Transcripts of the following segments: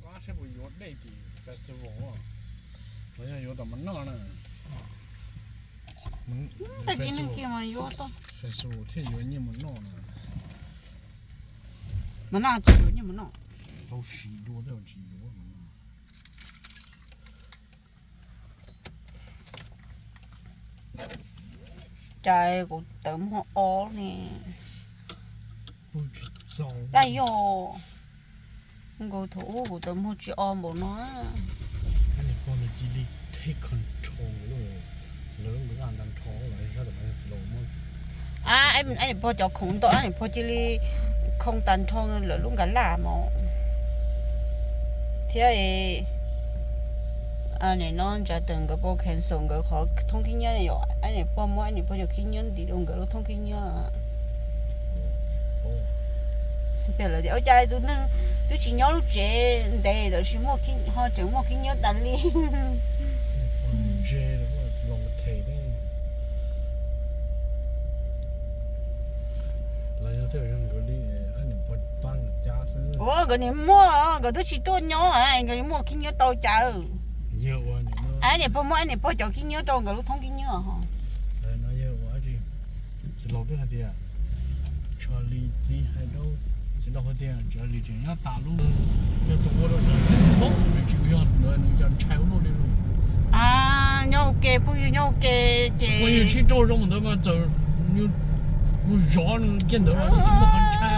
Pab seb puas yuav dej tim festival los yog yuav tom mov noj na. Tag kis neeg kiag mas yuav tau. Festival thiaj yuav nyiaj mov noj na. Mov noj tsis yuav nyiaj mov noj. Tau siv dua tej tsis yuav. Cas kuv tawv muag ob ne. Daj yog nkaus thaum ub kuv tawv muag tsis ob npaum no. Niam pog nws cia li take control lawm, lawv lub nqis ntaj nrho lawm sab tom. Niam pog cov khoom ntau, niam pog cia li khoo tag nrho lawv lub nqis laj mos thiab. Nim no Ntsa Tawm nkawd puas cancel nkawd qhov thoob khib nyiab ne yom? Niam pog muab niam pog cov khib nyiab ntim rau nkawd lub thoob khib nyiab. Ua cas tus neeg twb tsis nyob lub tsev ntev tab sis ho tseem muaj khib nyiab tas li. Ua nkawd niam muaj, nkawd twb tsis tuaj nyob, nkawd muaj khib nyiab tau cas. Niam pog muab niam pog cov khib nyiab rau nkawd lub thoob khib nyiab. Txiv laus twb hais tias, Charlie txiv hais rau txiv laus hais tias Charlie tseem nyob tas lub, yog tus ua rau nws tsis yog ntawd nws yog ntshai ua luaj li lus. Nyob ua ke phooj ywg, nyob ua ke ces phooj ywg sib raug zoo ntawd mas txawm mus zov nws kiag ntawd los tsis muaj qhov ntshai.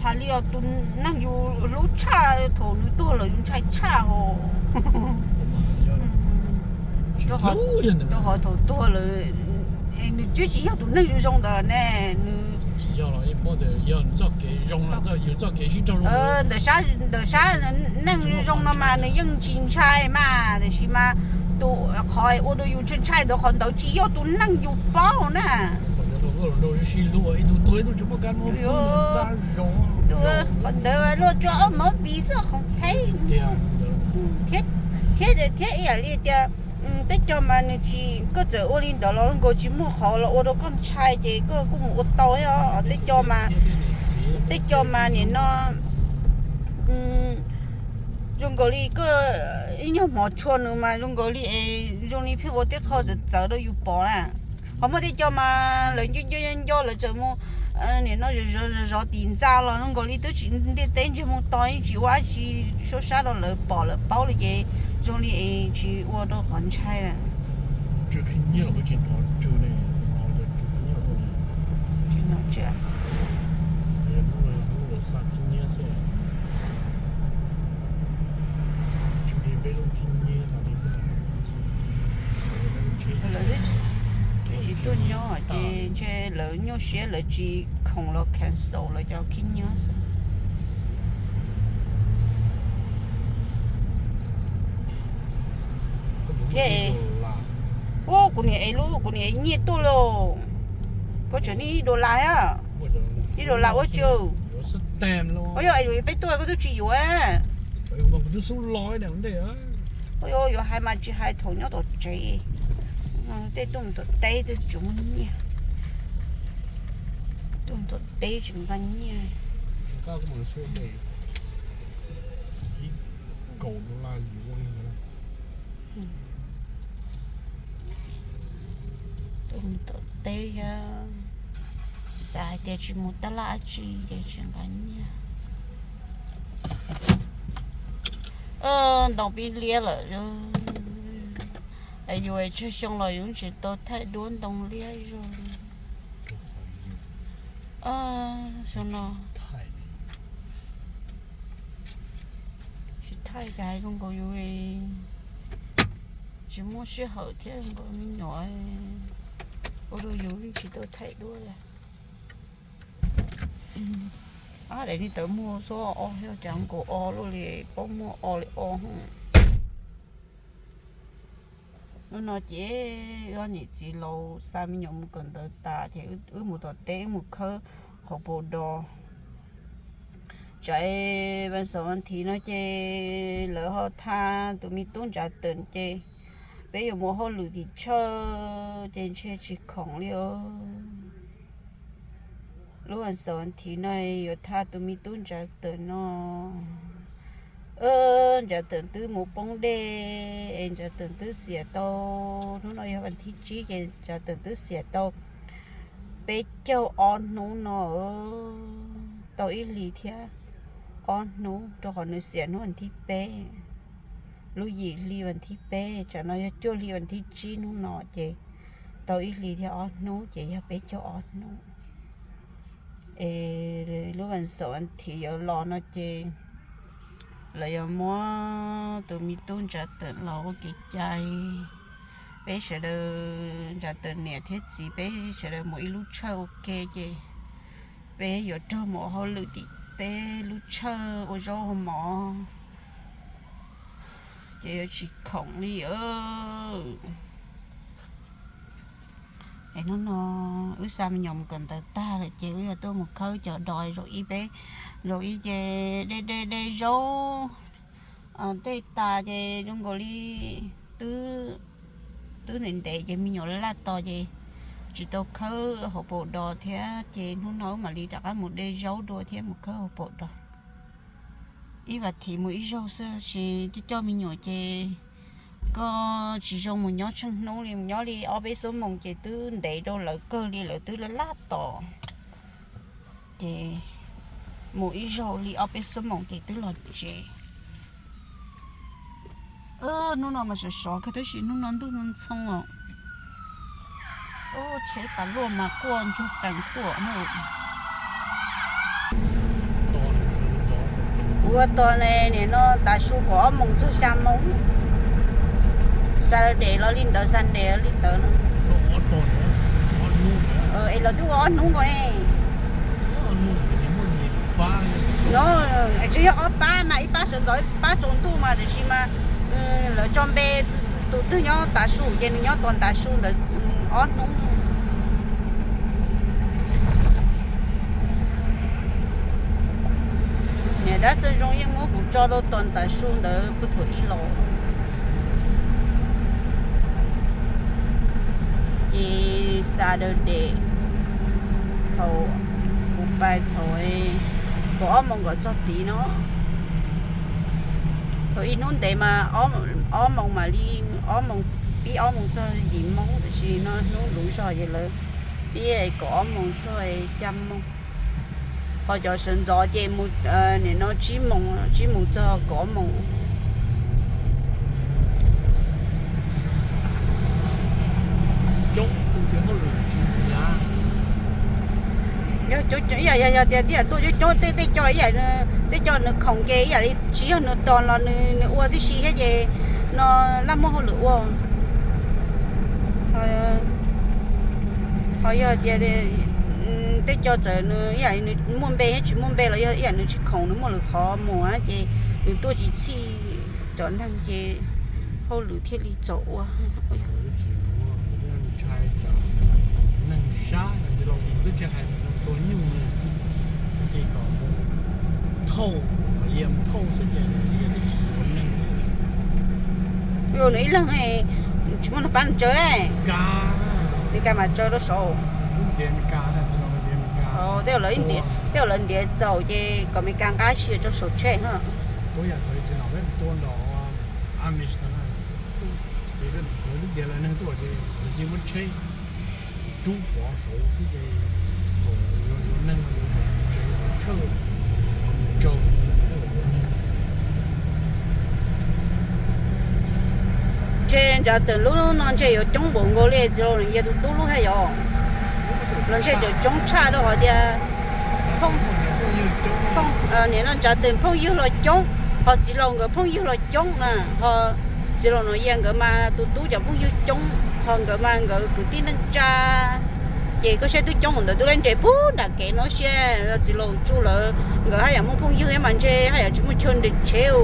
Hais li os, tus neeg yus hlub tshaj thaum nws tuag lawm yus ntshai tshaj os. Rau qhov thaum tuag lawm nws twb tsis yog tus neeg zoo zoo ntawd ne. Nws tsis yog los ib pob tias yog txoj kev zoo, yus txoj kev sib raug zoo. Ntawm sab neeg zoo zoo no mas nws yeej tsis ntshai mas, tiam sis mas tus qhov ua rau yus ntshai ntshai ntawd qhov ntawd tsis yog tus neeg yus paub na. Qhov ntawd luaj tsuas ob mov vis xwb qhov theeb. Thiab ib yam li tias tej co mas nws tsis, koj txawm ua li ntawd los nkaus tsis muaj qhov los ua rau koj ntshai ces koj kuj mus ua tau thiab. Tej co mas, tej co mas nim no zoo nkaus li koj ib nyuag hmov tshua nws mas zoo nkaus li es zoo li pheej ua tej qho txawv txawv rau yus pom na. Ho muaj tej co mas lawv nco nco nco nco lawv txawm mus nim no zov zov zov tim ntxa los zoo nkaus li twb tsis ntiaj teb ntsej muag to yeej tsis ua dab tsi suab sab rau lawv pom lawv paub li ces zoo li es tsis ua rau qhov ntshai. Lawv twb tsis tuaj nyob ces ntshe lawv nyuaj siab lawv tsis khoom los cancel lawv cov khib nyiab xwb. Thiab ua kuv niam ev lub, kuv niam ev nyiaj tuaj lauj. Koj tseem nij ib dollar thiab. Ib dollar ua tsaug. Ua yog es peb tuaj koj twb tsis yuav. Ua yuav hais mas tsis hais thaum nyob tom tsev. Tej tuaj mus tom teb twb tsis muaj nyiaj. Tuaj mus tom teb tsis nqa nyiaj. Tuaj mus tom teb thiab xav hais tias tsis mus tab laj dab tsi ces tsis nqa nyiaj. Ntoo pib liab lawm. Yus tsawg xyoo los yus tsis tau thaij duab ntoo liab zog. Xyoo no tsis thaij cas zoo nkaus yus tsis muaj sij hawm thiab zoo nkaus me nyuam ua rau yus tsis tau thaij duab li. Ab, daim niag tawv muag xub o thiab cas nkaus o luaj li, paub muaj o li o. Hnub no ces wb niam txiv laus xa me nyuam mus kawm ntawv tas ces wb mus tom teb, wb mus khawb qhauv paus dos. Tsam vas xaum vas thiv no ces lawv ho tha tus me tub Ntsa Tawm ces peb yuav mus hauj lwm tim tshaw ces ntshe tsis khoom li os. Lub vas xaum vas thiv no yuav tha tus me tub Ntsa Tawm no. Ntsav Teem twb mus poob dej es Ntsav Teem twb xiam tau, hnub no yog vas thib tsib ces Ntsav Teem twb xiam tau peb caug ob hnub no, tau ib hlis thiab ob hnub, rau qhov nws xiam hnub vas thib peb, lub yim hli vas thib peb, tsam no yog cuaj hli vas thib tsib hnub no ces tau ib hlis thiab ob hnub ces yog peb caug ob hnub. Es lub vas xaum vas thiv yuav los no ces lawv yuav muab tus me tub Ntsav Teem los ua kev cai. Peb sawv daws, Ntsav Teem niam thiab txiv, peb sawv daws mus ib lub tshawj ua ke ces peb yuav raug mus ua hauj lwm tim peb lub tshawj ua zaub ua mov, ces yuav tsis khoom li. Es hnub no wb xa me nyuam mus kawm ntawv tag lawm ces wb yuav tuaj mus khawb cov dos zaum ib peb, zaum ib ces de de de zaub tej tas ces zoo nkaus li twb, twb ntev ntev ces me nyuam laj laj tos ces tsis tau khawb hauv paus dos thiab ces hnub no wb mam li rov qab mus de zaub dua thiab mus khawb hauv paus dos. Ib vas thiv mus ib zaug xwb, sis coj coj me nyuam ces koj tsis zoo mus nyob tsheej hnub li, mus nyob li ob peb xuab moos ces twb ntev rau lawv kawg li, lawv twb laj laj tos. Ces mus ib zaug li ob peb xuab moos ces twb los tsev. Hnub no mas sov sov kawg tab sis hnub no ntuj ntxhoo ntxhoo os. Tsheb tas luaj mas quaj ntsuag qees quaj na. Kuv ua tog ne, nim no tav su kaum ob moos txog xya moos. Saturday los li ntawd, Sunday los li ntawd no. Es lawv twb ua ob hnub nkaus ne. No, tsis yog ob pab mas ib pab sawv ntxov ib pab tsaus ntuj mas tiam sis mas lawv tso npe tus twg nyob tav su ces nws nyob tos tav su ntawd ob hnub. Niam dab txawj zoo yeej muab kuv tso rau tos tav su ntawd puag thaum ub los. Ces Saturday thaum kuv pais thaum kaum ob moos kom txog tid no, thaum ib hnub ntev mas ob moos mam li, ob moos, pib ob moos txog yim moos, tiam sis no hnub luv zog ces lawv pib kaum ob moos txog xya moos. Ho cov sawv ntxov ces nim no tsib moos, tsib moos txog kaum ob moos. Yog tias tuaj coob coob tej, tej co ib yam, tej co nws khoom ces ib yam li tsis yog nws tos los nws ua tib si thiab ces no laj muaj hauj lwm ua. Ho yog tias tej co txawm nws ib yam li nws muaj npe thiab tsis muaj npe los yog ib yam nws tsis khoom nws muaj lwm qhov mus ces nws tuaj tsis txhij cov neeg ces hauj lwm thiaj li txaus ua. Neeg sab tsis hais tus nyuj, ces kom thauj, thauj xwb ces tsis ua neeg. Nws ib leeg tsis muaj neeg pab nws tsaws, Meskas mas tsaws rau saud. Tej zaum lawv ntiav txaus ces kom Meskas nqa sia rau saum tsheb na. Ntshe Ntsav Teem lub no ntshe yuav coob npaum nkaus li txiv laus Yia tus tub lub thiab yom. Los ntshe tseem coob tshaj rau qhov tias nim no Ntsav Teem phooj ywg los coob, ho txiv laus nkawd phooj ywg los coob na, ho txiv laus Yia nkawd mas tus tub cov phooj ywg coob, ho nkawd mas nkawd kwv tij neej tsa, ces koj saib twb coob mus ntawd twb lab nres puag nram kev no siab. Txiv laus Tsuj lawv nkawd haj yam muaj phooj ywg thiab mas ntshe haj yam tsis muaj chaw nres tsheb,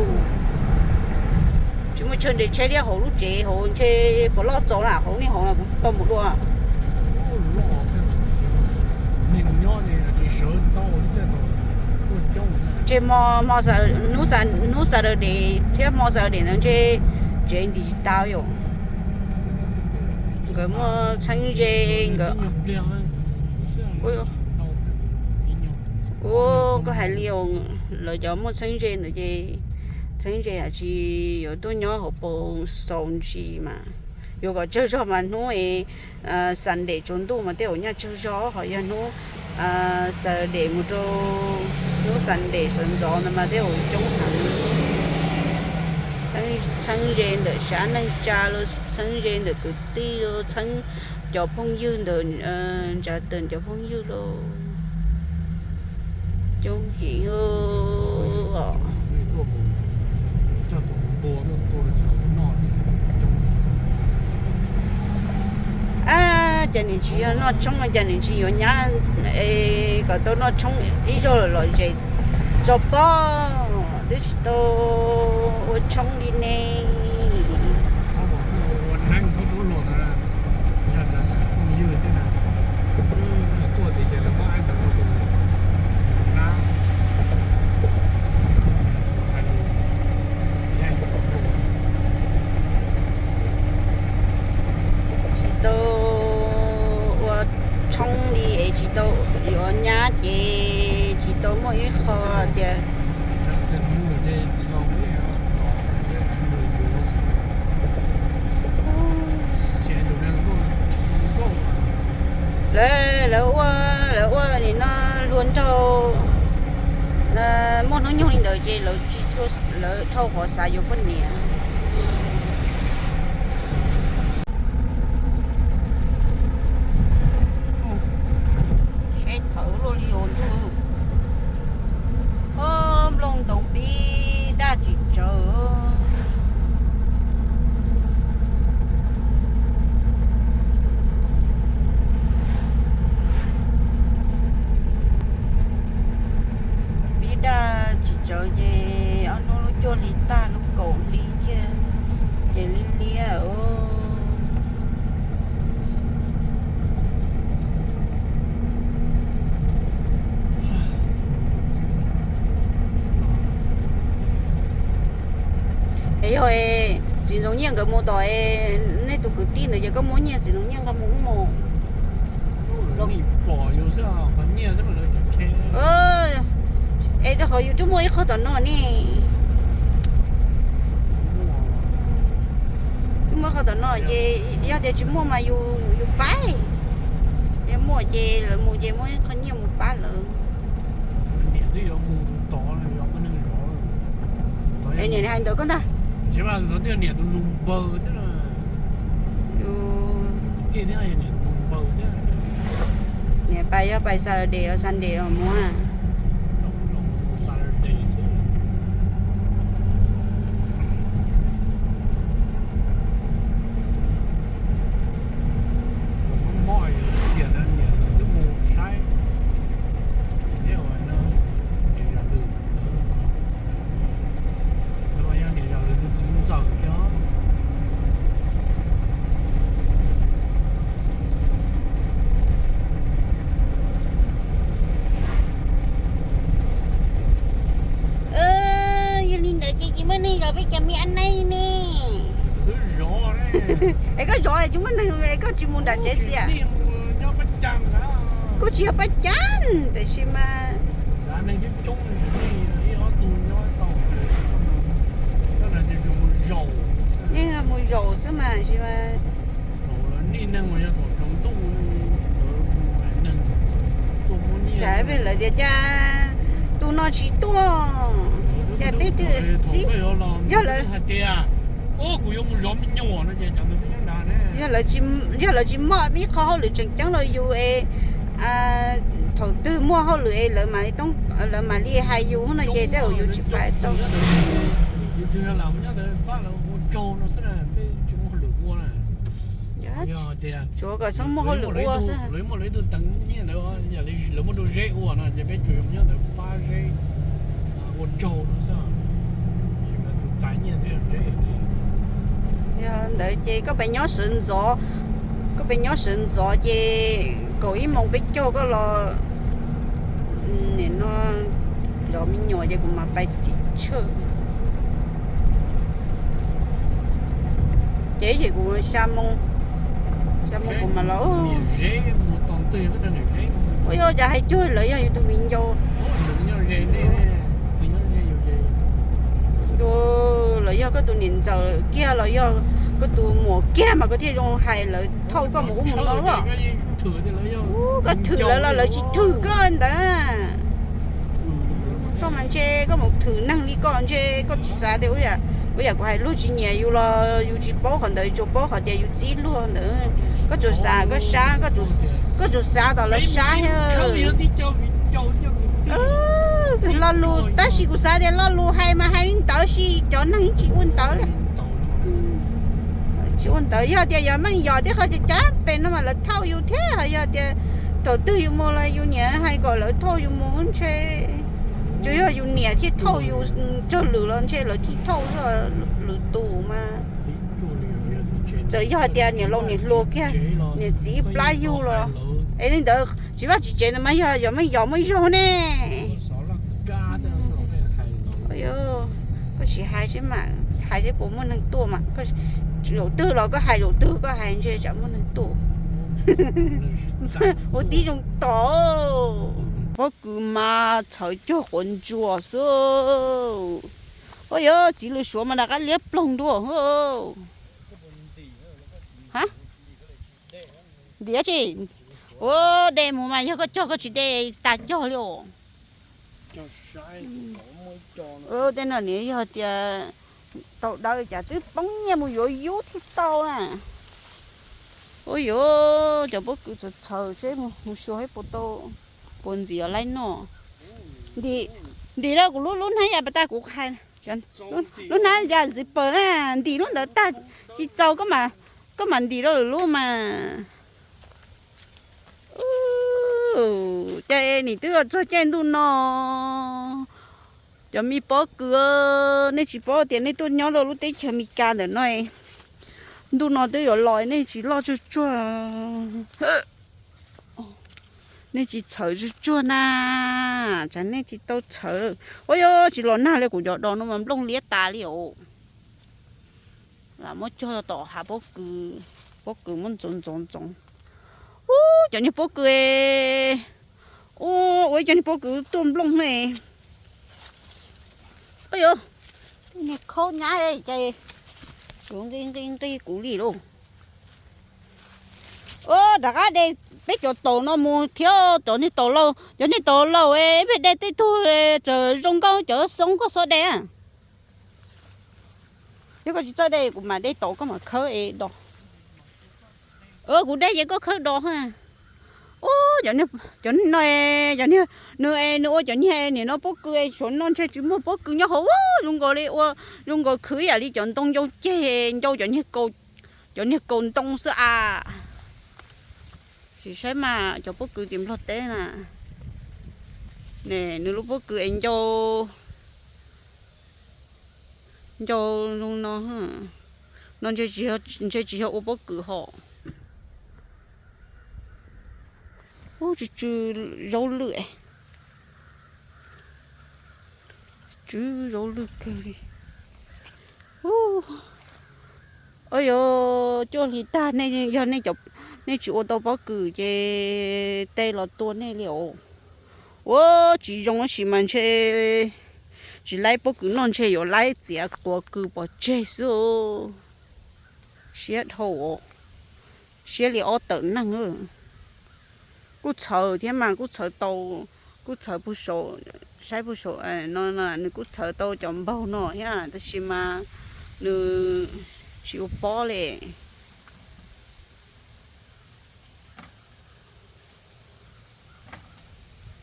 tsis muaj chaw nres tsheb thiab hauv lub tsev hauv ntshe puas loj txaus na, hauv niaj hauv kuv tau mus dua. Ntshe hnub Saturday thiab hmo Saturday ntawd ntshe tsev ntim tsis tau yom. Nkawd muaj txheeb ze nkawd. Ua koj hais li, lawv cov muaj txheeb ze ntawd ces Txheeb ze tsis yuav tuaj nyob hauv paus xaus ntsis mas, yuav kom tsawg zog mas hnub Sunday tsaus ntuj mas tej zaum nyaj tsawg zog, ho yog hnub Saturday mus rau hnub Sunday sawv ntxov ntawd mas tej zaum coob heev. Txheeb ze ntawm sab neej tsa los, txheeb ze ntawm kwv tij los, txheeb cov phooj ywg ntawm, ntsa tawm cov phooj ywg los, coob heev os. Ab, cas nws tsis yog noj tshoob, cas nws tsis yuav nyab es kom tau noj tshoob ib zaug lawm los zes tso pob, twb tsis tau ua tshoob li ne. Tsis tau ua tshoob li es tsis tau yuav nyab ces tsis tau muaj ib qho tias lawv, lawv ua, lawv ua nim no hluas nraug muaj hnub nyoog li ntawd ces lawv tsis tshua, lawv dhau qhov xav yuav poj niam. Tsheb thawv luaj li os ntuj. Nplooj ntoos pib daj tsis tsawv. Pib daj tsis tsawv ces ob hnub lub cuaj hli tag lub kaum hli thiab ces liab liab. Es yog txiv ntxoov nyiaj nkawd mus tom nej tus kwv tij ntawd ces koj muab nyiaj txiv ntxoov nyiaj nqa mus mus. Es rau qhov yus twb muaj ib qho tom no ne. Twb muaj ib qho tom no ces yog tias tsis muaj mas yus, yus pab. Yog muaj ces lawv mus ces muab ib qho nyiaj mus pab lawv. Es niam hais ntawd koj ntag. Niam pais yog pais Saturday los Sunday los mus. Yog li ntawd ces tsis muaj neeg zov peb cov me ab neeb ne. Es koj zov tsis muaj neeg es koj tsis mus nram tsev txias. Kuj tsis yog paj cab tab sis mas yeej mus zaum xwb mas sis mas tsam peb lawv tias cas tus no tsis tuaj, cas peb twb txib. Yog lawv, yog lawv tsis moj ib qho hauj lwm tseem ceeb rau yus es thaum twg muaj hauj lwm es lawv mam li hais yus no ces tej zaum yus tsis pais tau. Tsuav kom txhob muaj hauj lwm ua xwb. Yog ntawd ces koj pes nyob sawv ntxov, koj pes nyob sawv ntxov ces kaum ib moos peb caug koj los nim no zov me nyuam ces kuv mam pais tim tshawj. Ces ces kuv xya moo, xya moo kuv mam los. Ua yog cas hais cuag lawv yog yus tus viv ncaus. Los yog koj tus niam ntxawm kiag los yog koj tus muam kiag mas koj thiaj zoo hais lawv thauj koj mus ub mus no. Koj thwm lawv los lawv tsis thwm koj ntawd. Koj mas ntshe koj mus thwm neeg li koj ntshe koj tsis xav tias ua yam kuv hais luag tsis nyiam yus los yus tsis paub qhov ntawd, tsuas paub qhov tias yus txib luag ntawd. Koj tsuas xav koj sab, koj tsuas xav tom lawv sab thiab. Lo lus tab sis kuv xav tias lo lus hais mas hais li ntawd sis cov neeg tsis ua ntawd li. Tsis ua ntawd, yog tias yog meej yos thiab qhov cov cab pem no mas lawv thauj yus thiab, yog tias thaum twg yus mus los yus niam hais kom lawv thauj yus mus ntshe, tsuas yog yus niam thiaj thauj yus, txog lwm los ntshe lawv thiaj thauj lwm tus mas. Txawm yog tias niam laus niam hluas kiag, niam txiv plab yug los, es li ntawd tsis vaj tsis tsev ntawd mas yog yog meej yos muaj ib zaug ne. Koj sim hais seb mas, hais seb puas muaj neeg tuaj mas. Zaum twg los koj hais zaum twg, koj hais ntshe tsam muaj neeg tuaj. Ua tib zoo tom. Pob kws mas txhawv cuag quav ntsuas xwb. Ua yog txiv lws suav mas rov qab liab ploog dua. Ha, ntim tsi? Ua, de mus mas yog koj cog koj tsis de tas cog li os. Tej no niam yog tias tau dawb cas twb poob nyiaj mus yuav yub thiaj tau na. Ua yuav cov pob kws txhawv txhawv seb mus xyuas seb puas tau, puas ntxiv laib noj. Ntim, ntim rau kuv lub, lub hnab yas pas tag kuv hais. Lub hnab yas zipper na, ntim lub ntawd tag tsis txaus koj mam ntim rau lwm lub mas. Cas nim twb txog caij ntuj no, cov me pob kws, nej tsis paub tias nej tuaj nyob rau lub teb chaws Amelikas ntawm no, ntuj no twb yuav los nej tsis loj tsuag tsuag, nej tsis txhawv tsuag tsuag na, tsam nej tsis tau txhawv. Ua yog tsis los nag li kuv cov dos no mas nplooj liab tas li os. Lam muab cog tom hav pob kws, pob kws muab ntxoov ntxoov ntxoov. Ub, cov niag pob kws, ua ib co niag pob kws tuaj nplooj ne. Ua yuav, niag khaub nyab ces kuv nqi nqi nqi kuv li lauj. Rov qab de peb cov taum no mus thiab, cov niag taum laus, cov niag taum laus es peb de tej tug txawm zoo nkauj cov xoob koj xob de. Yog koj tsis txawj de kuv mam de taum koj mam khawb es do. Kuv de ces koj khawb do. Ub, cov no, nws es nws ua cov niag nim no pob kws es xyov no ntshe tsis muaj pob kws nyob hauv ub zoo nkaus li ua, zoo nkaus khwv ib yam li cov ntoo ncau ceg ncau cov niag kaus ntoo xwb as. Tsis saib mas cov pob kws tim Nplog teb na, ne nws lub pob kws es ncau, ncau zoo no, no ntshe tsis yog ua pob kws hos. Ub, tsw tsw zaub lwj, tsw zaub lwj kawg li. Ub, yog cuaj hli tag nej, yog nej tsis ua tau pob kws ces tej los tua nej li os. Ua tsis zoo tab sis mas ntshe tsis laib pob kws noj, ntshe yuav laib txiav quav kws pov tseg xwb. Siab dhau, siab li ob tawm neeg. Kuj txhawv thiab mas kuj txhawv tau, kuj txhawv puag saum, saib puag saum no, nws kuj txhawv tau cov npaug no thiab tab sis mas nws tsis ua pob li.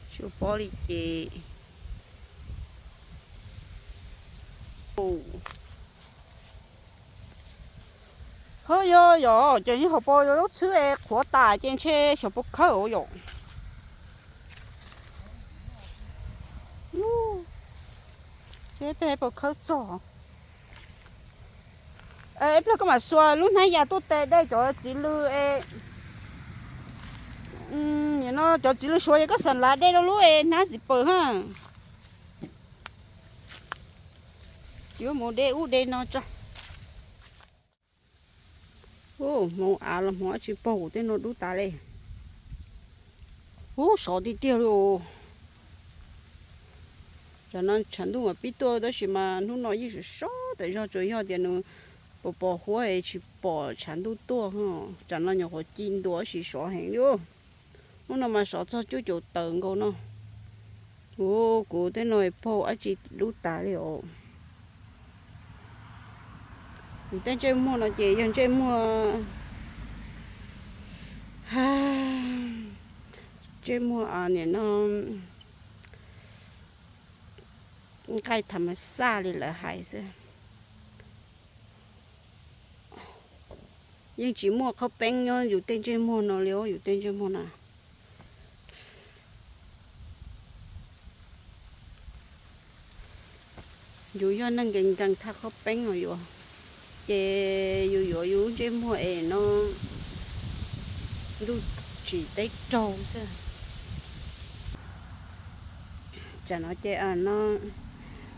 Tsis ua pob li ces. Ho yog yog cov niag hauv paus yuav lub txhwb es qhuav tas ces ntshe xyov puas khawb yom. Peb puas khawb txog. Ib pliag koj mam xuas lub hnab yas tuaj tes de cov txiv lws es, no cov txiv lws suav ces koj xam lav de rau lub es hnab zipper ha. Yuav mus de ub de no tso. Hmoov av los hmoov dab tsi paug tej no dub tas li. Ub, sov tiag tiag li. Tam no tshav ntuj mas pib tuaj tab sis mas hnub no yeej sov sov tas zog, tsuas yog tias nws pos pos huab es tsis pom tshav ntuj tuaj. Tam no nyuam qhuav ci ntua tab sis sov heev li. Hnub no mas sov txog cuaj caum tawm nkaus no. Ua kuv tej no paug dab tsi dub tas li os. Yus tej ntsej muag no ces yog ntsej muag, ntsej muag nim no nqaij tham mas xaj li lawv hais xwb. Yeej tsis muaj qhaub peeb nyob yus tej ntsej muag no li os, yus tej ntsej muag na. Yus yog neeg nkees nkees thaj qhaub peeb os yus, ces yus yuav yus ntsej muag es no ntuj tsim teb raug xwb. Tam no ces no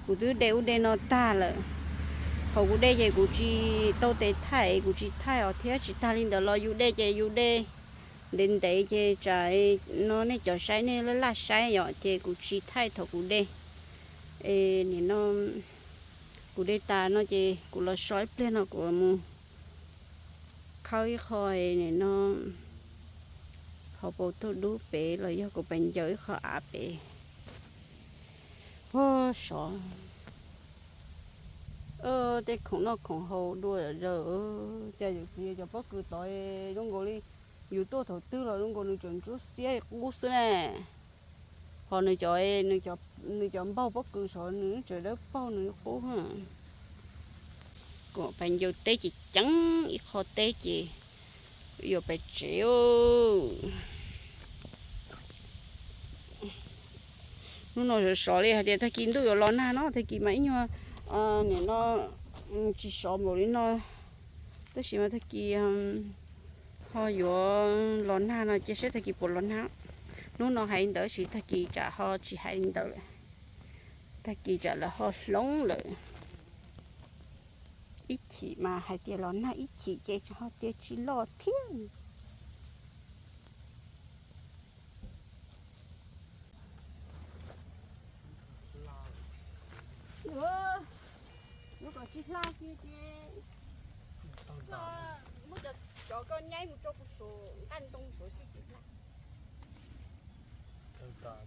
kuv twb de ub de no tag lawm. Thaum kuv de ces kuv tsis tau tes thaij, kuv tsis thaij os thiab. Tsis tag li ntawd los yus de ces yus de ntev ntev ces tsam no nej cov saib nej laj laj saib yom, ces kuv tsis thaij thaum kuv de. Es nim no kuv de tas no ces kuv los so ib pliag no kuv mus khawb ib qho nim no hauv paus tuaj dub pem los yog kuv pes ncaws ib qho av pem. Ua sov tej khoom noj khoom haus dua zom zaws. Cas yus txiv cov pob kws tod zoo nkaus li yus tuaj thaum twg los zoo nkaus nws tseem ntsuab xiab qub xwb ne. Ho nws cov, nws cov npaug pob kws saud nws tseem dawb paug nws qub. Kuv pes ncaws teb ces ceev ib qho teb ces yuav pes tsev. Hnub no sov sov li hais tias tag kis ntuj yuav los nag no, tag kis mas ib nyuag nim no tsis sov npaum li no, tab sis mas tag kis ho yuav los nag no, cia seb tag kis puas los nag. Hnub no hais li ntawd tab sis tag kis tsam ho tsis hais li ntawd lawm, tag kis tsam lawv ho hloov lawm. Ib chim mas hais tias los nag, ib chim ces ho tias tsis los thiab. Yuav kom tsis hla kiag ces muab cov, cov koj nyaib mus rau kuv saum nqaj ntoo saud tsis tsis hla. Tsis tawm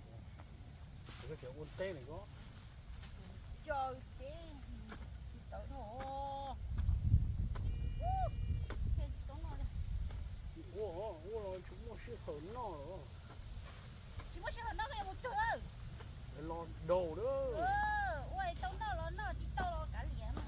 dhau. Ua, ua los tsis muaj sij hawm noj lawm. Tsis muaj sij hawm noj koj yuav mus twg? Los daus lawm. Ua tau noj los noj, tsis tau los kav liam mas.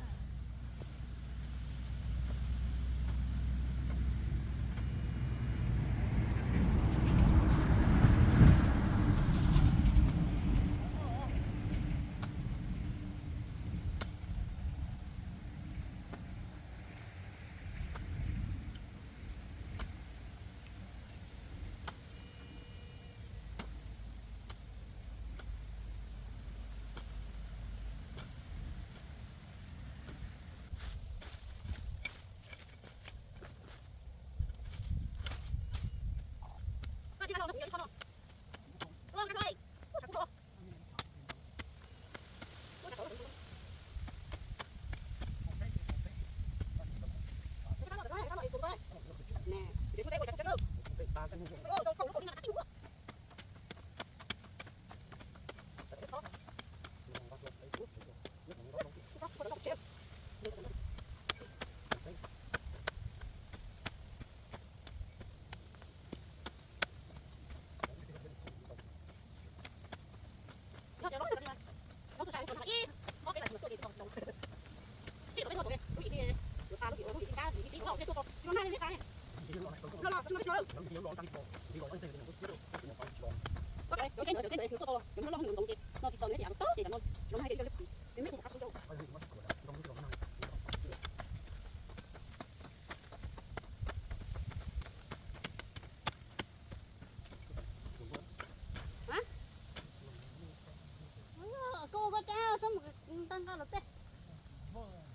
Koj ua koj cab xwb mus nqa nqa los tej.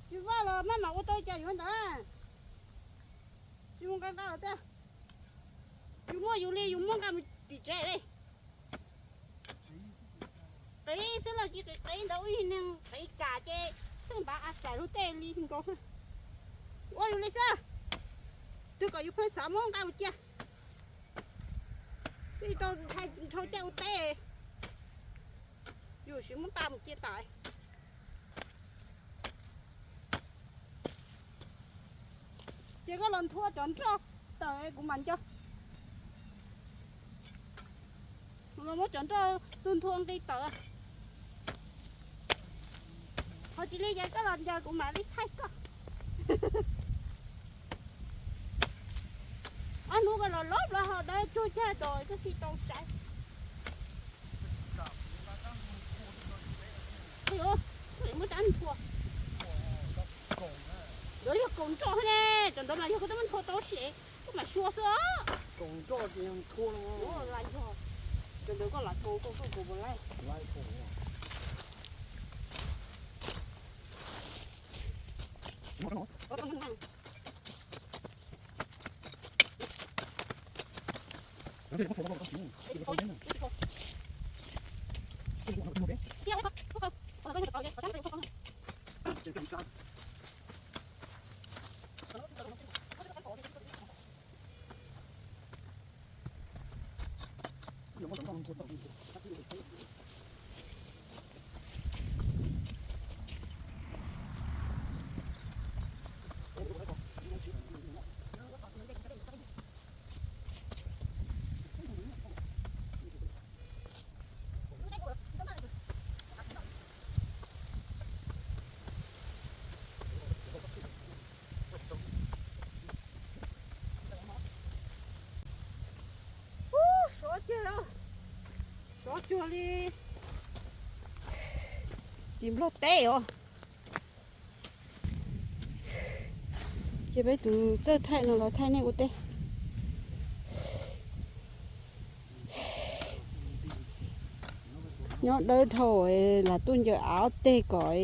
Tsis vaj los maj mam ua tau cas yuav ntawd. Tsis mus nqa nqa los tej. Yus muaj yus li, yus muab nqa mus tim tsev li. Qiv xwb los Ci qis qis ntawd ua neeg qis kam ces txawj npav a xais lub tej li nkaus. Ua yus li xwb, twb kom yus pheej xav muab nqa mus cia, twb tau nrhau caij ua teb, yus sim muab nqa mus cia tas. Ces koj los nthua cov nroj tawm kuv mam nco. Los muab cov nroj tuaj nthua nqi tawm. Ho tsis li ces koj los nco kuv mam li thaij koj. Ob hnub koj los lov plaws hau dawb tsuag cag tos koj thiaj tau saiv. Muab rab nthua. Ntawd yog kaus nroj thiab ne, cov ntawd mas yog koj twb muab nthua tau sim koj mam sua xwb. Cov ntawd koj lam tau koj koj kaus laij. Sov cuag, sov cuag li tim Nplog teb os. Ces peb tus txawj thaij no los thaij nej ua teb. Nyob dawb dhau, lam tuaj ncaws av ob teg kom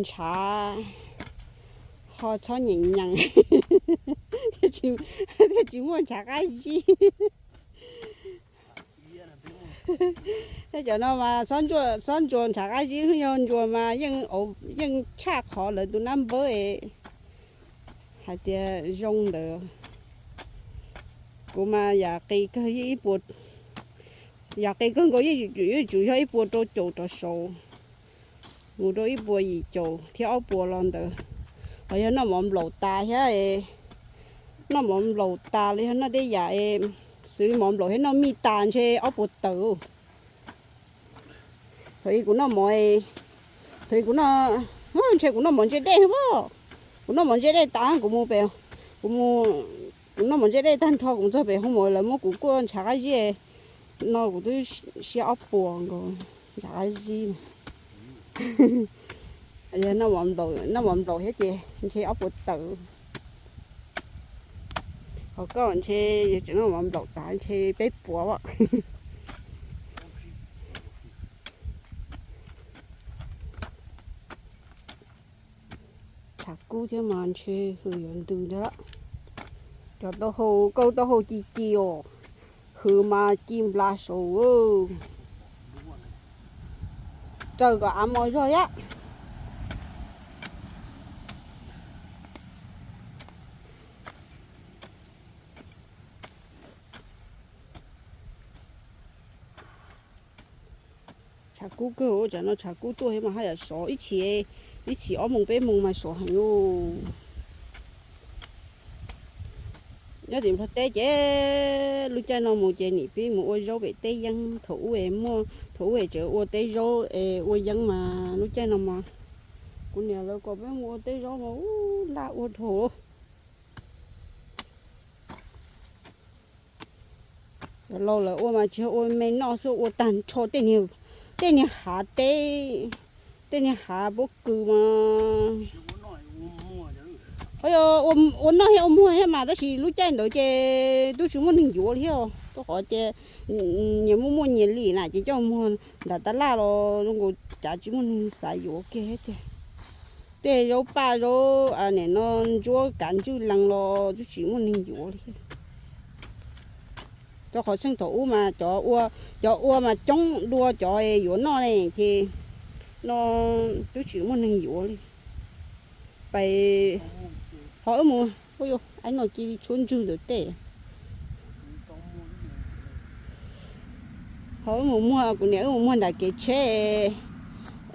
ntshav ho txhob nyeem nyees thiaj tsis muaj ntshav qab zib. Tej cov no mas xob ntsuas ntshav qab zib, yog ntsuas mas yeej tshaj qhov lawv tus nab npawb hais tias zoo ntawd. Kuv mas yam qis kawg, yam qis kawg nkaus yeej yuav tsum yog ib puas rau caum rov saud mus rau ib puas yim caum thiab ob puas los ntawd. Ho yog noj mov nplaum tas thiab, noj mov nplaum tas los yog noj tej yam xws li mov nplaum thiab noj mij tas ntshe ob puas tawm. Thaum ub kuv noj mov, thaum ub kuv noj, ntshe kuv noj mov ntse dej, kuv noj mov ntse dej tas kuv mus pem, kuv mus, kuv noj mov ntse dej tag nrho kuv mus txog pem hoo mov lawv muab kuv kuaj ntshav qab zib no kuv twb siab ob puas nkaus ntshav qab zib. Noj mov nplaum thiab ces ntshe ob puas tawm. Ho koj ntshe yog tseem noj mov nplaum tas ntshe peb puas. Tshav kub thiab mas ntshe hws yuav ntws ntag. Cov taub hau, kauj taub hau ci ci os, hws mas ci nplas saud. Raws kom av mos zog thiab. Tshav kub kawg, tsam no tshav kub tuaj thiab mas haj yam sov ib chim, ib chim ob moos peb moos mas sov heev. Nyob tim Nplog teb ces lub caij no mus ces nim pib mus ua zaub pem teb yeeb. Thaum ub es muaj, thaum ub es tseem ua teb zaub es ua yeeb mas lub caij no mas kuv niam lawv kom peb mus ua teb zaub mas ub laj ua dhau. Cov laus lawv ua mas tsis yog ua me noj xwb, ua tag nrho tej niag hav teb, tej niag hav pob kws mas. Yog ua noj thiab ua muag thiab mas tab sis lub caij ntawd ces twb tsis muaj neeg yuav li os, rau qhov tias nyias muaj muaj nyias li na ces coj muag nram tab laj los zoo nkaus cas tsis muaj neeg xav yuav kiag tiag. Tej zaub paj zaub nim no ntsuab kav ntswj lees los twb tsis muaj neeg yuav li. Rau qhov txheej thaum ub mas cov ua, cov ua mas coob dua cov yuav noj ne, ces no twb tsis muaj neeg yuav li. Pais ho wb mus, ub, no cia li tshuab ntswg ntawm tej. Ho wb mus muag, kuv niam wb mus muag nram kev tsheb.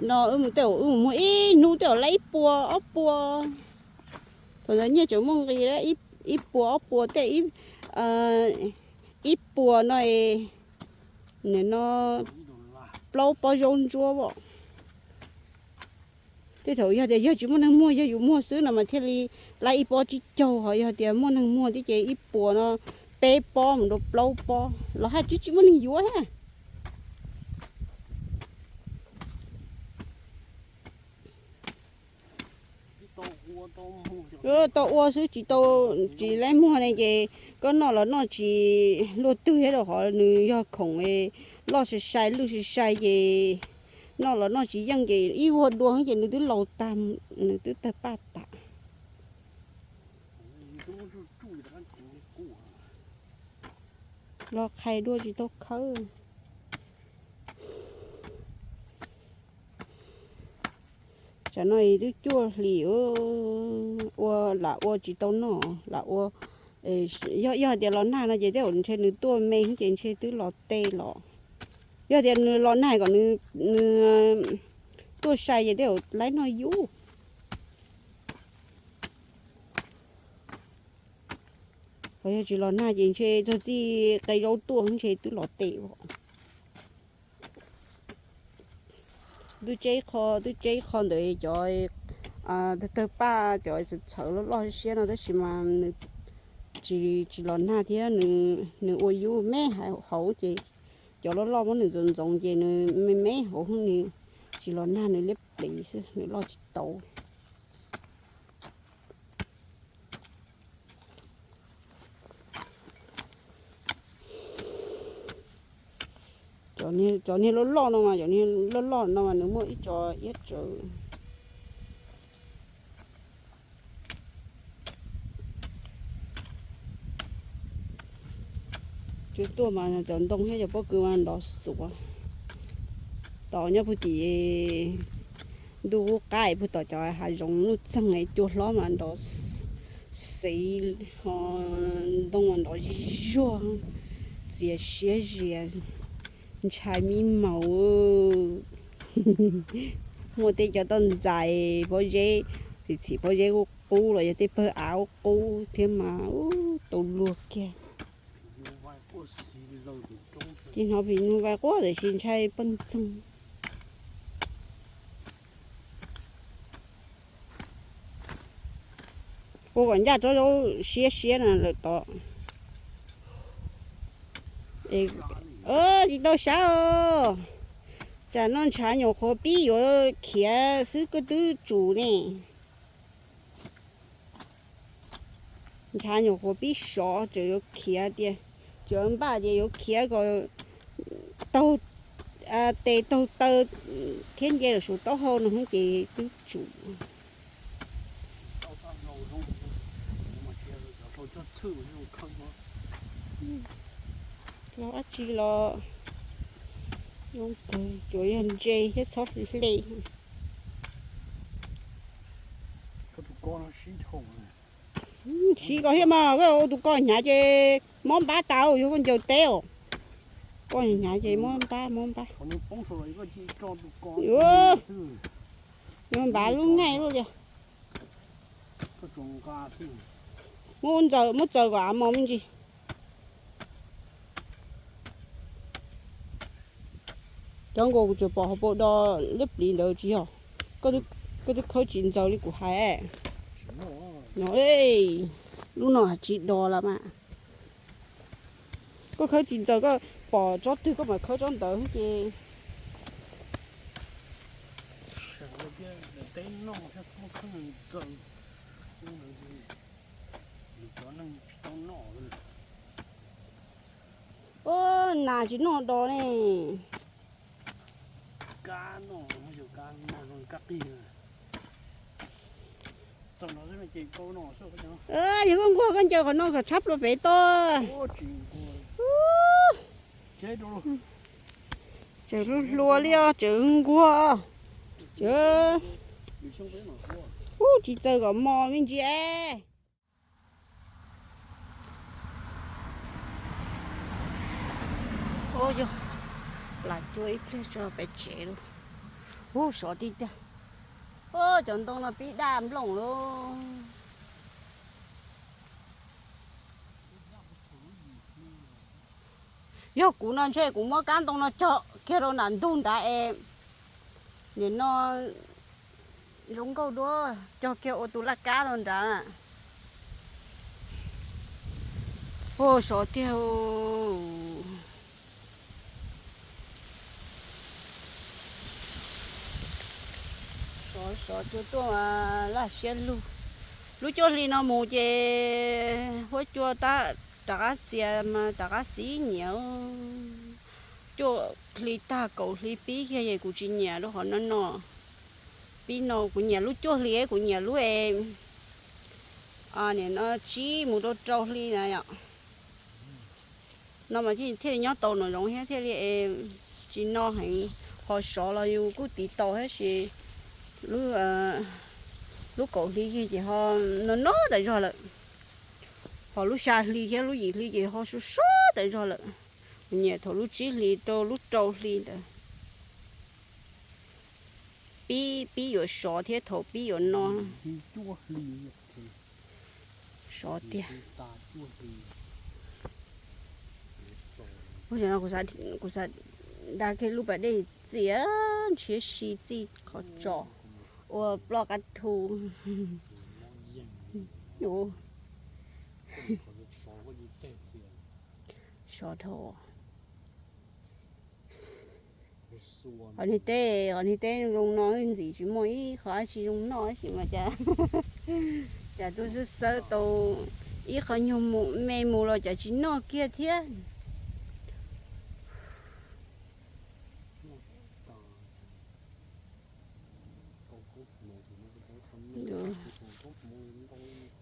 No wb mus tej, wb mus muag ib hnub tej zaum laib ib puas ob puas. Thaum ntawd nyiaj tseem muaj nqis, ib puas ob puas tej, ib puas no, nim no plaub pob zaub ntsuab os. Tej thaum yog tias yog tsis muaj neeg muag, yog yus muag xwb no mas thiaj li laib ib pob tsib caug, ho yog tias muaj neeg muag thiab ces ib puas no peb pob mus rau plaub pob los haj tsis, tsis muaj neeg yuav thiab. Tau ua xwb tsis tau, tsis laib muag ne ces koj noj los noj tsis luaj twg thiab, rau qhov nws yog khoom loj sai sai lwj sai sai ces noj los noj tsis yeej ces ib vuag dua ces nws twb laus tag, nws twb tawg paj tas. Los qhais dua tsis tau khawb. Tsam no twb cuaj hlis, ua lam ua tsis tau noj, lam ua, yog, yog hais tias los nag no ces tej zaum ntshe nws tuaj me ces ntshe twb los teb los. Yog tias nws los nag kom nws, nws tuaj sai ces tej zaum laib noj yub. Ho yog tsis los nag ces ntshe txog txij qe zaub tuaj ntshe twb los teb os. Twb tseb qho, twb tseb qho ntawd cov tawg paj, cov txhawv txhawv loj loj siab no tab sis mas nws tsis, tsis los nag thiab, nws ua yub me hauv ces cov loj loj muab nws ntxoov ntxoov ces nws me me hauv, nws tsis los nag, nws liab pliv xwb, nws loj tsis tau. Cov niag loj loj no mas, cov niag loj loj no mas nws muaj ib co iab tsawv. Cua tuaj mas cov ntoo thiab cov pob kws mas nrov xuav. Tom nyob puag tim ntuj qub qab puag tom cov hav zoov nuj txeeg cua hlob mas nrov xev, ho ntoo mas nrov zuag, txias siab zias, ntshai mi maus. Muaj tej cov toj ntxais pob zeb, txhim txhim pob zeb qub qub los yog tej pawg av qub qub thiab mas tau luag kiag. Ces hnov phim nyuj vais quaj tiam sis ntshai poj ntxoog. Ua kom ncaj tsob zaub siab siab no lawm tod. Tsis tau sab os. Tsam no ntshav nyuam qhuav pib yuav khiav xwb koj twb tsum ne. Ntshav nyuam qhuav pib sov tseem yuav khiav tias, tseem npaj tias yuav khiav kom taug tes taug taw thiab nce lawm saum taub hau no ces twb tsum. Los dab tsi los zoo kawg, tsuas yog ntse thiab txhob hle. Siv koj thiab mas, koj ua tus ko hnyav ces mob npab tas, yog koj ncaws teb os. Koj hnyav ces mob npab, mob npab. Mob npab lub ngaij luaj li. Muab ntxaws, muab txaws kom av mos me ntsis. Cov nkaus kuv tsuas pom hauv paus do liab pliv ntawd tsis yog. Koj twb khawb tsis ntxaws li kuv hais. No, lub no tsis do lawm mas. Koj khawb tsis ntxaws, koj pom tsob twg koj mam khawb tsob ntawd ces. Ub, nas tsis noj do ne. Yog koj nquag koj ncaws qhov no kom tshab plaws pem toj. Tseem hluas hluas li os, tseem nquag. Tseem, ub, tsis txawj kom mos me ntsis. Ub, yog plam cua ib pliag tso pem tsev lauj. Ub, sov tiag tiag. Ub, cov ntoo no pib daj nplooj lauj. Yog kuv no ntshe kuv muab kab ntoo no cog kiag rau nram ntug nrad es nim no zoo nkauj dua, cog kiag ua tus laj kab rau nrad na. Ua sov tiag. Sov sov cua tuaj mas laj siab lug. Lub cuaj hli no mus ces huab cua rov qab txias mas rov qab xib nyiam. Cuaj hli tag kaum hli pib kiag es kuv tsis nyiam lub qhov no no. Pib no kuv nyiam lub cuaj hli, kuv nyiam lub es nim no tsib mus rau rau hli na yom. No mas thiaj li nyob tau nram zoov thiab thiaj li tsis no heev. Qhov sov los yus kuj tiv tau tab sis lub, lub kaum hli ces ho no no tas zog lawm. Ho lub xya hli thiab lub yim hli ces ho sov sov tas zog lawm. Kuv nyiam thaum lub tsib hli rau lub rau hli ntawd. Pib, pib yuav sov thiab thaum pib yuav no. Sov tiag. Ub, no kuv xav da kiag lub pas dej txias ntshiab si txij qhov tsos ua ploj qab thu. Sov dhau. Qhov niag teb, qhov niag teb zoo no ntxim tsis muaj ib qho dab tsi zoo noj tab sis mas cas, cas tuaj xawb xawb tau ib qho nyuag me mus los cas tsis noj kiag thiab.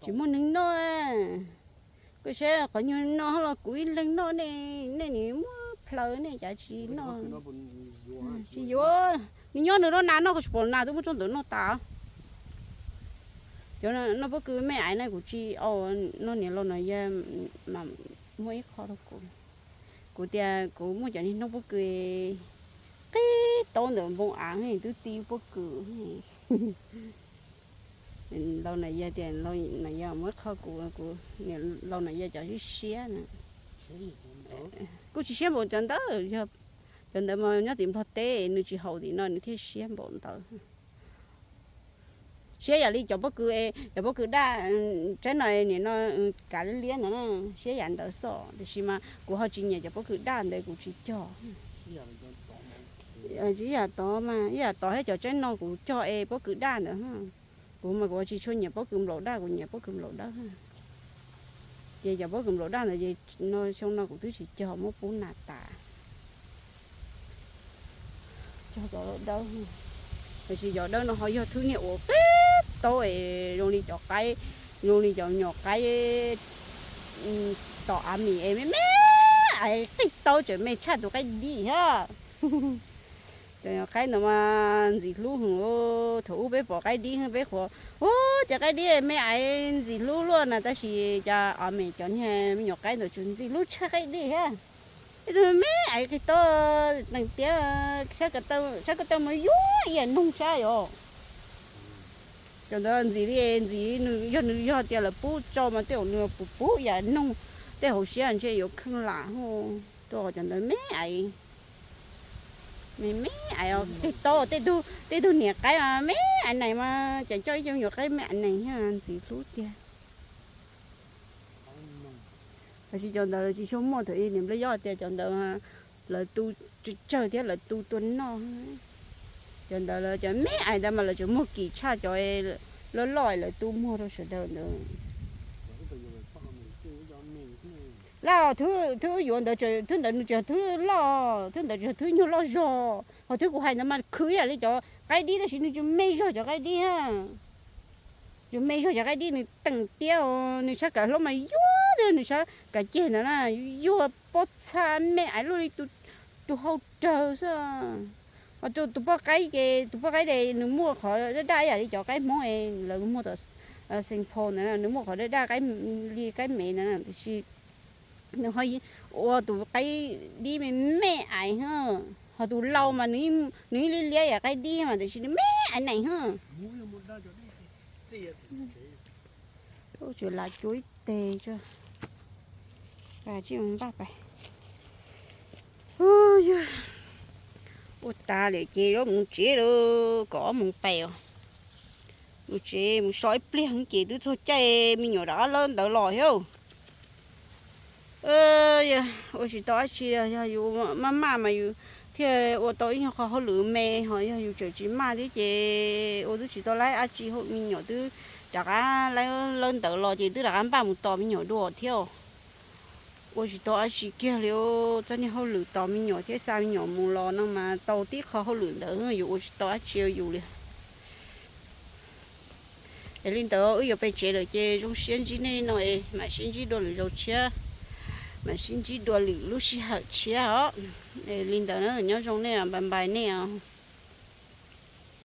Tsis muaj neeg noj. Koj saib qhov nyuag no los kuv ib leeg noj, nej nim muab plhaws nej cas tsis noj. Tsis yuav, nws nyob nws lub nas noj, koj tsis pom nas twb muab tsob ntawd noj tas. Cov noj pob kws me aiv na kuv tsis, noj niam laus no yog mas muaj ib qho rau kuv. Kuv tias kuv muaj cov niag noj pob kws qib taub ntawm npoo av twb txi pob kws. Laus na yog tias, laus na yog muab qho kuv, kuv, laus na yog cov siab siab na. Kuj tsis siab npaum cov ntawd, cov ntawd mas nyob tim Nplog teb nws tsis haus tim no nws thiaj siab npaum ntawd. Siab yam li cov pob kws, cov pob kws daj, tsaib no nim no kav liab liab ntawd na, siab yam ntawd xwb tiam sis mas kuv ho tsis nyiam cov pob kws daj ntawd kuv tsis cog. Tsis yam tod mas ib yam tod thiab cov tsaib no kuv cog es pob kws daj ntawd. Kuv mas kuv tsis tshua nyiam pob kws nplaum daj, kuv nyiam pob kws nplaum dawb. Ces cov pob kws nplaum daj ntawd ces no xyoo no kuv twb tsis cog, muab pub nas tas. Cog cov dawb, tiam sis cov dawb no ho yog thwb niag uas qib taub es zoo li cov qaib, zoo li cov nyuam qaib tom Amelikas es me me, es qib taub tseem me tshaj tus qaib dib thiab. Cov nyuam qaib ntawd mas ntxim hlub heev. Thaum ub peb pom qaib dib peb qhuas, ub, cov qaib dib me aiv ntxim hlub luaj na, tab sis cov Amelikas cov niag me nyuam qaib ntawd tseem ntxim hlub tshaj qaib dib thiab. Ib tug me aiv qig tau teem tiab, sab ko taw mas yuag ib yam noog sab yom. Cov ntawd ntxim li ntxim, nws yog, nws yog tias lawv pub tso mas tej zaum nws puv puv ib yam noog, tej hauv siab ntshe yuav kheej lam. Tuaj cov ntawd me aiv, me me aiv qig tau, tej tug niam qaib me aiv nees mas cas coj ib co nyuam qaib me aiv nees thiab ntxim hlub tiag. Tab sis cov ntawd tsis tshua muaj, thaum ub niam nplog yob tias cov ntawd lawv tu tsawg tsawg thiab lawv tu tua noj. Cov ntawd lawv cov me aiv ntawd mas lawv tseem muag kim tshaj cov loj loj lawv tu muag rau sawv daws ntawd. Laj, thwb yuav ntawd, thwb ntawd nws tseem thwb loj, thwb ntawd tseem thwb nyuag loj zog, ho thwb kuv hais ntawd mas khwv ib yam li cov qaib dib tab sis nws tseem me zog cov qaib dib. Tseem me zog cov qaib dib, nws teem tiab, nws tshaj kawm hlob mas yuag nws sab kav ceg ntawd na, yuag pob txha me aiv luaj li tus hau rawg xwb. Ho tus poj qaib ces tus poj qaib ces nws muaj qhov daj daj ib yam li cov qaib Hmoob lawv muag tom Xeev Phos ntawd, nws muaj qhov daj daj li qaib me ntawd, tiam sis nws ho ua tus qaib dib me me aiv hwb. Ho tus lau mas nws ib liab liab yam qaib dib mas tiam sis nws me aiv neeg hwb. Tsuas lav cua ib teg tso, tsij mus npaj pais. Ua tas lawm ces yuav mus tsev lawm, kaum ob moos pais os. Mus tsev mus so ib pliag ces twb txog caij me nyuam rov qab lawb ntawd los thiab. Ua tsis tau dab tsi, yog yus maj maj mas yus thiaj ua tau ib nyuag qho hauj lwm me, ho yog yus tseem tsis maj thiab ces ua twb tsis tau laib dab tsi, me nyuam twb rov qab lawb ntawd los ces twb rov qab npaj mus tos me nyuam dua thiab. Ua tsis tau dab tsi kiag li, txoj niag hauj lwm tos me nyuam thiab xa me nyuam mus los no mas tau tib qho hauj lwm ntawd, yus ua tsis tau dab tsi yus li. Es li ntawd wb yuav pem tsev lawm ces zoo siab ntsib nej no es mam sib ntsib dua lwm zaus tshiab, mam sib ntsib dua lwm lub sij hawm tshiab os. Es li ntawd na, nyob zoo nej, bye bye nej os.